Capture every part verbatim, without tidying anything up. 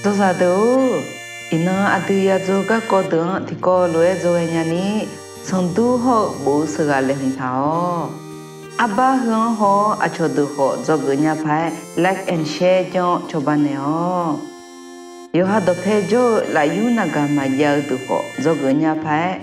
Dzawzaq deuq-or, iqnan aqdui yadzaw garkawv deuq-anr tiqkawv lof-aer dzawghae nyani, sanqdur hawr-eu bof-eu sheuqghaq laeqhmq taq-awq. Arbar heu-anr haw-awr aqcawq deuq khawf dzawgeuf nya paq-aer like and share janr-awr cawba naeq-awq. Yawqha dawqpae jawr-eu lafyur navgaq maqjav-eu deuq khawf dzawgeuf nya paq-aer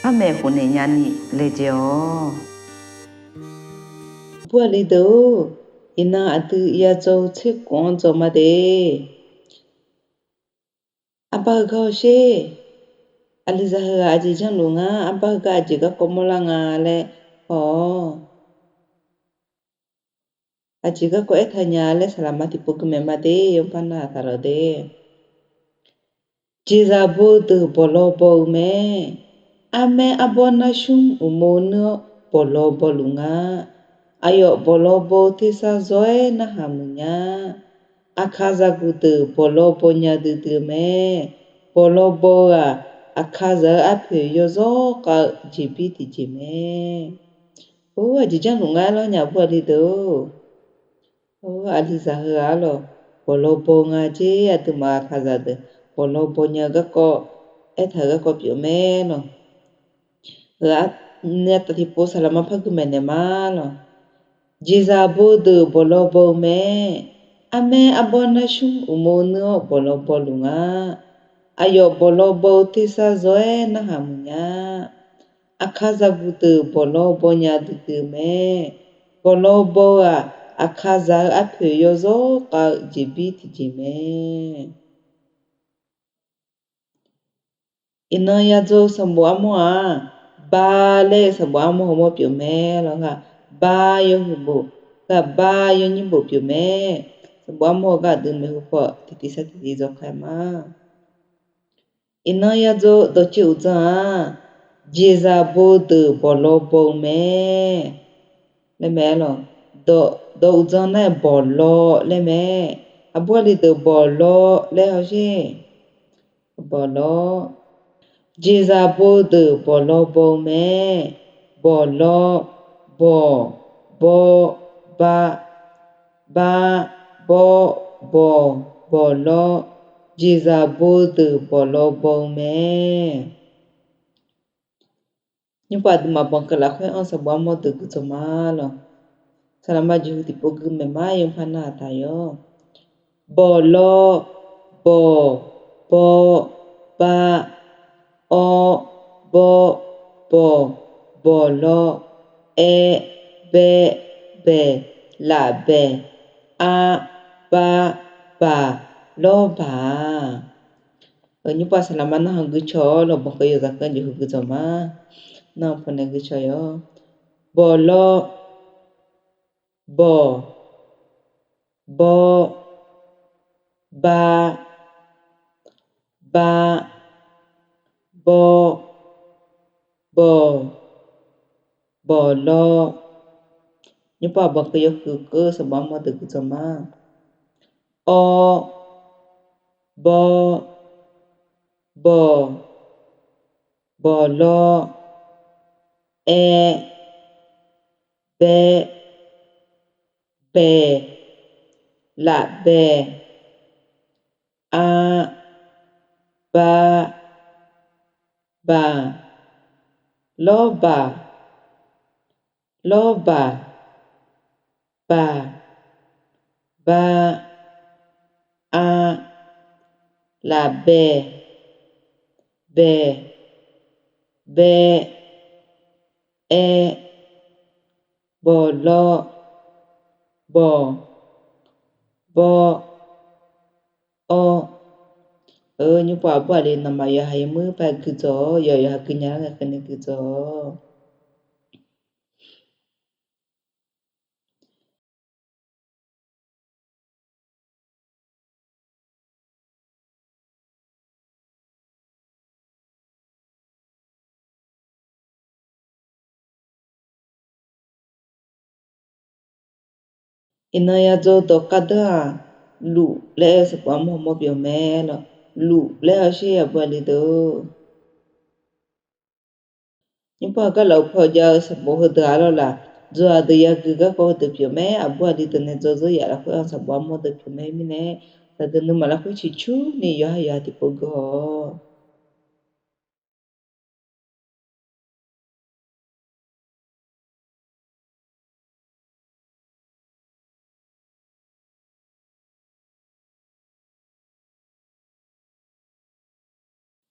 par maeqhu naeq nyani laejae-awq. Aqbur aqli deuq-or, iqnan aqdui yadzaw-eu tserkhof-anr dzaw ma de. Arbar heugar hawsher. Aqlizaq heughaq aqjeq janrluf ngar, arbar heugar aqjeq garkawv mawrlar nga laer haw-awq. Aqjeq garkawv aertaq nya laer saqlaqma tiqpov gui maeq ma de, yawbar narhaq taq lawq de. Jeqzaq bo deuq bawqlaw baw-eu mae. Armaer arbawr narsmr uqmov nuir-awr bawqlaw bawluf nga. Aqyawf bawqlaw baw-eu tersar zawr-aer narhaq muiq nya. Aqkaqzaq guq deuq bawqlaw baw nya duidui-eu mae. Bawqlaw baw-eu-aq, aqkaqzaq-eu arpoeq yawzawr khav-eu jeqbir tiqjeq mae. Or, aqjeq janrluf ngar lawr nya, aqbur aqli deuq-or. Or, aqlizaq heughaq-ar lawq, bawqlaw baw nga jer, aqduimaf aqkaqzaq deuq bawqlaw baw nya-eu garkawv, aertaq-eu garkawv pyeuf mae lawq. Heu-aq, nyav taf tiqpov saqlaqma par gui maeqnaeq ma lawq. Jeqzaq bo deuq bawqlaw baw-eu mae. Armaer arbawr narsmr uqmov nuir-awr bawqlaw bawluf nga. Aqyawf bawqlaw baw-eu tersar zawr-aer narhaq muiq nya. Aqkaqzaq guq deuq bawqlaw baw nya duidui-eu mae. Bawqlaw baw-eu-aq, aqkaqzaq-eu arpoeq yawzawr khav-eu jeqbir tiqjeq mae. Iqnan yadzaw-eu sanqbof armawr-aq, ba laer-eu sanqbof armawr hawmawr pyeuf mae lawq. Ghaq ba yawhuiq bof, ghaq ba yawnyir bof pyeuf mae. Sanqbof armawr-eu gar aqdui maeqhu paw tiqtiv sar tiqtiv dzaw kar ma. Iqnan yadzaw dawqtsuif uqdzan-aq, jeqzaq bo deuq bawqlaw baw-eu mae laer mae lawq. Dawq, dawq uqdzan nar-aer bawqlaw laer mae. Aqbur aqli deuq bawqlaw laer hawsher. Bawqlaw. Jeqzaq bo deuq bawqlaw baw-eu mae. Bawqlaw, bawq, bawr, ba, ba, bawr, bawq, bawqlaw. Jeqzaq bo deuq bawqlaw baw-eu mae. Nymrpov aqduimaf banqkeuv lafkhoer anr-eu sanqbof armawr deuq guidzawq ma lawq. Saqlaqma jeqhu tiqpov gui maeq ma, yawpar narhaq taq yawr. Bawqlaw, bawq, bawr, ba, awr, bawr, bawq, bawqlaw, aer, baer, baeq, lafbaeq, ar, bar, baq, lawrbaq-a. Nymrpov saqlaqma narhaq guicawq-awr lawq, banqkeuv yawzaq keuv jeqhu guidzawq ma. Narhaq pawnae guicawq yawr. Bawqlaw, bawq, bawr, ba, ba, bawr, bawq, bawqlaw. Nymrpov banqkeuv yawhuiq keuv sanqbof armawr deuq guidzawq ma. Awr, bawr, bawq, bawqlaw, aer, baer, baeq, lafbaeq, ar, bar, baq, lawrbaq, lawrbaq, baq, bar, ar, lafbaeq, baeq, baer, aer, bawqlaw, bawq, bawr, awr. Nymrpov aqbur aqli nawmaf yawqha yawmuir paer guidzawq-awr, yawqha yawqha gui nya lar ngae keuvni guidzawq-awq. Iqnan yadzaw dawq kar deur-aq, luf laer-eu sanqbof armawr hawmawr pyeuf mae lawq. Luf laer hawsher aqbur aqli deuq. Nymrpov gar laf-eu paw jav-eu sanqbof heudeuq-aq lawq laf, dzaw-aq deuq yagui garkawv heudeuq pyeuf mae. Aqbur aqli deuq nae dzaw dzeur yaf lafkhoer-anr sanqbof armawr deuq pyeuf mae mirnae, Daqdeuq nuima lafkhoer ciqcurni yawqha yawqha tiqpov gui-awq.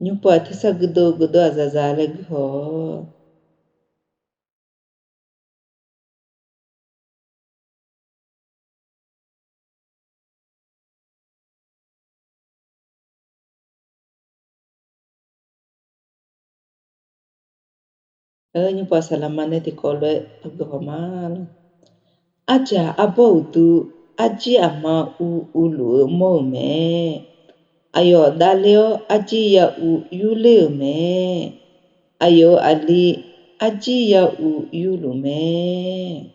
Nymrpov-aq tersar guirdeuv guirdeuv-aq zaqzaq laer guihaw-awq. Nymrpov-aq saqlaqma nae tiqkawv lof-aer pargui haw ma lor. Arjaq arbawr uqdu, arjir aqma uv uvluf-eu mawr-euq mae. Aqyawf davler-awr arjir ya uv yurler-euq mae. Aqyawf-euq aqli arjir ya uv yurluf mae.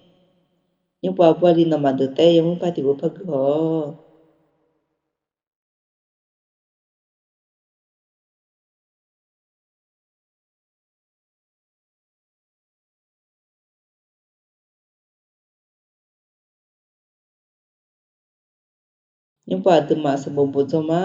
Nymrpov aqbur aqli nawmaf deuq taef-aer yawmuir par tiqpov pargui haw-awq. Nymrpov aqduimaf sanqbof bof dzaw ma.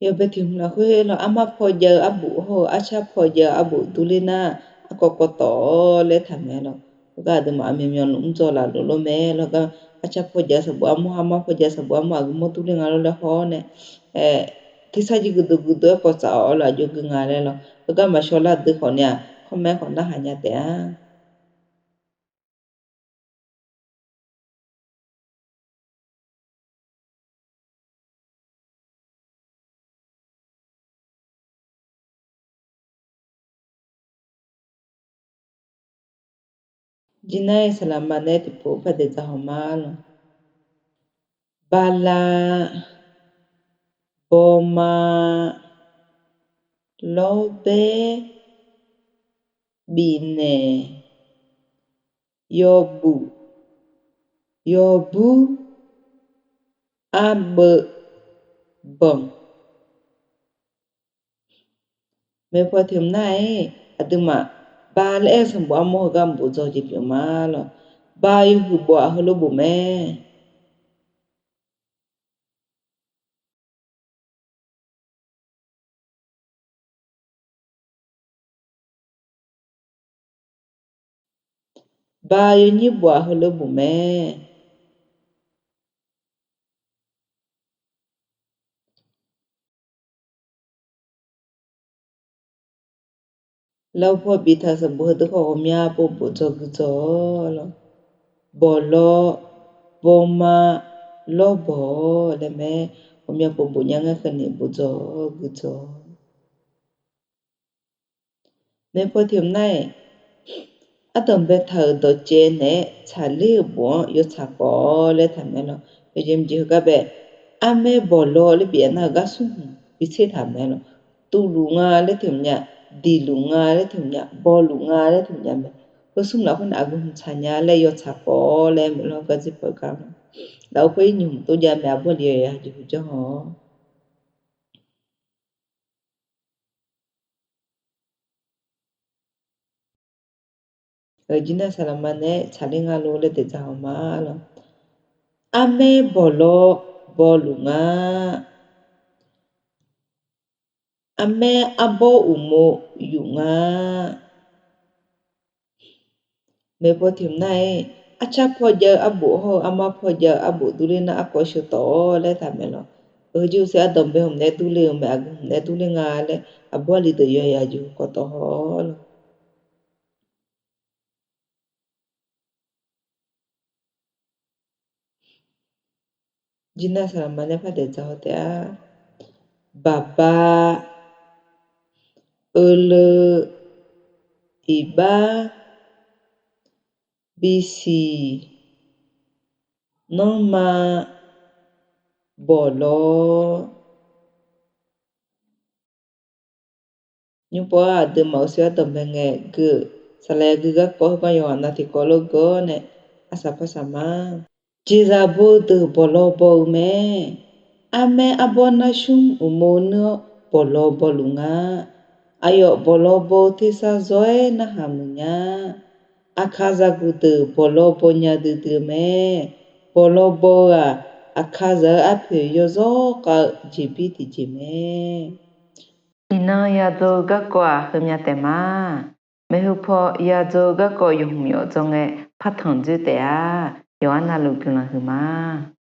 Yawbae tiq hmq lafkhoer lawr, armar paw jav-eu arbof hawr-eu arcar paw jav-eu arbof durler nar, arkawv kawv tawf-awr laer taqmaeq lawr. Heugar aqduimaf aqmyanmyan luf mr dzaw laf luf lor mae lawr. Heugar arcar paw jav-eu sanqbof armur, armar paw jav-eu sanqbof armur aqgeu mawr durler nga lor laer haw-awr nae, tersar jir guirdeuv guirdeuv-aer kawv tsaf-awr laf jov gui nga laer lawr. Heugar maqshawr lar deuv khawf ni-aq, khawr mae khawf narhaq nya taef-a. Jir nar-iq saqlaqma nae tiqpov par daeq dzaq haw ma lor. Bala, bawma, lawrbaer, bifnaeq, yawbuf, yawbur, arbeuv, banq. Maeqpaw tiq hmq nar-iq aqduimaf ba laer aer-eu sanqbof armur heugar bof dzaw jeq pyeuf ma lor. Ba yawhuiq bof-aq heulof bof mae. Ba yawnyir bof-aq heulof bof mae. Lavpaw biftaq-eu sanqbof heudeuq khawf ghawqmya pov bof dzaw gui dzaw-awr lawr. Bawqlawr, bawma, lawrbawq laer mae. Ghawqmya pov bof nya ngar keuvni bof dzaw gui dzaw. Maeqpaw tiq hmq nar-iq, ardanqbae taq-euq dawqcaev naeq-aer tsaqler-eu bof-anr yawtsaq kawv-awr laer taqmaeq lawr. Yawjeq mqjeq heugar bae, armaer bawqlawr laer bif-aer nar-eu gar smrhmq bitser taqmaeq lawr. Tuvluf nga laer tiq hmq nya, diqluf nga laer tiq hmq nya, bawluf nga laer tiq hmq nya mae. Heu smr lafkhoer nae aqgeu hmq tsaq nya laer yawtsaq kawv-awr laer maeq lawr. Heugar dzir paw gar lawr, lafov khoer nymq hmq tov jav mae. Aqbur aqli yawqha jeqhu janr haw-awr Jir nar saqlaqma nae tsaqler nga lor laer daeq dzaq haw ma lor. Armaer bawqlawr bawluf nga. Armaer arbawr uqmov yuf nga. Maeqpaw tiq hmq nar-iq, arcar paw jav-eu arbof hawr-eu armar paw jav-eu arbof durler nar arkawv sheu tawf-awr laer taqmaeq lawr. Heu jeq uqsaer ardanqbae hmq naeq-aer durler-eu mae, aqgeu hmq naeq-aer durler nga laer aqbur aqli deuq yawqha jeqhu kawv tawf haw-awr lawr. Jir nar saqlaqma nae par daeq dzaq haw taef-a. Baqba, euleu, iqbax, bisiq, nanrma, bawqlawr. Nymr pov-aer aqduimaf uqshoe ardanqbae ngae gui-eu, saqlaq yagui garkawv heugar yawqghaq nav tiqkawv lof geur-awr nae arsaq parsaq ma. Jeqzaq bo-eu deuq bawqlaw baw-eu mae. Armaer arbawr narsmr uqmov nuir-awr bawqlaw bawluf nga. Aqyawf bawqlaw baw-eu tersar zawr-aer narhaq muiq nya. Aqkaq zaqguq deuq bawqlaw baw nya duidui-eu mae. Bawqlaw baw-eu-aq, aqkazaq-eu arpoeq yawzawr khav-eu jeqbir tiqjeq mae. Iqnan yadzaw-eu garkawv-aq heumya taef ma. Maeqhu paw yadzaw-eu garkawv yawhmq yawf dzawr ngae partanq dzoer taef-a. Yawqha navluf guiqlanq huiqma.